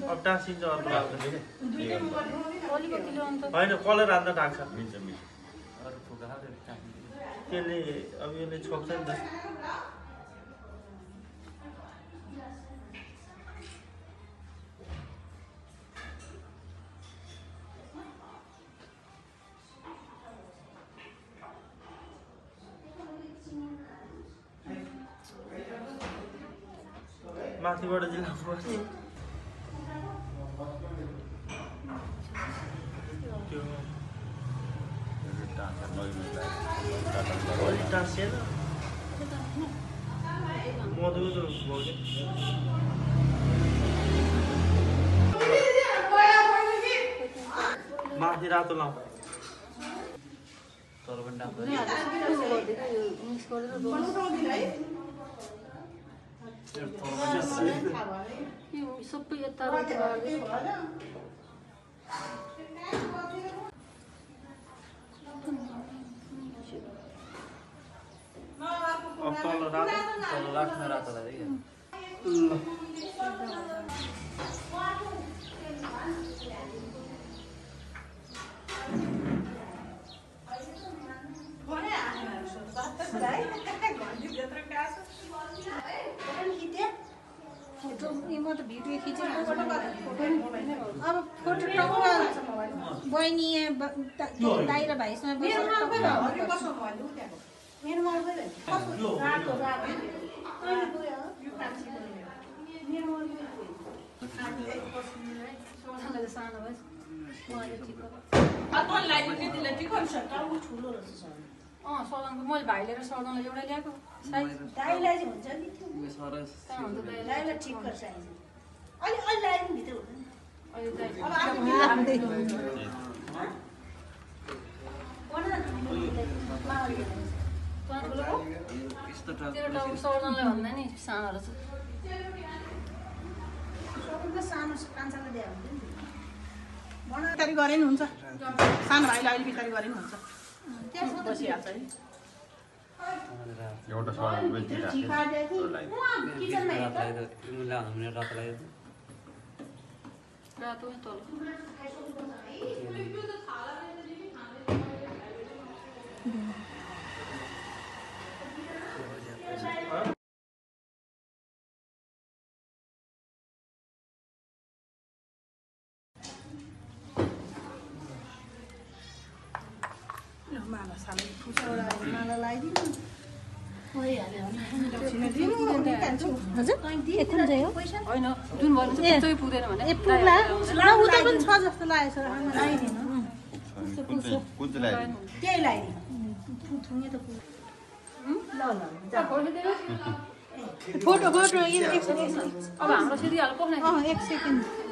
अब टाँसिन्छ अर्को होइन कलर हाल्दा ढाक्छ त्यसले अब यसले छोप्छ नि त माथिबाट जिल्ला टाँसिएन माथि रातो लाउँ तर पनि सबै यता राख्न रातोलाई भिडियो खिचेर अब फोटो बहिनी दाइ र भाइसँग सदनको मैले भाइ लिएर सदनलाई एउटा ल्याएको दाइलाई चाहिँ हुन्छ नि दाइलाई ठिक गर्छ अलि अलि लाइन भित्र सदनलाई भन्दा नि सानो रहेछ सानो कान्छालाई दिए हुन्छ बिस्तारै गरे नि हुन्छ सानो भाइलाई अहिले बिस्तारै गरे नि हुन्छ बसिहाल्छ है एउटा सडक बेल्टी रातो तल माला सानो फुसौरा माला लगाइदिनु होइन जुन भन्नु चाहिँ पुग्दैन भने पुग्ला उता पनि छ जस्तो लागेको छ कुन चाहिँ लाग्यो त्यही लगाइदिनु फोटो फोटो अब हाम्रो सिरियल पक्ने एक सेकेन्ड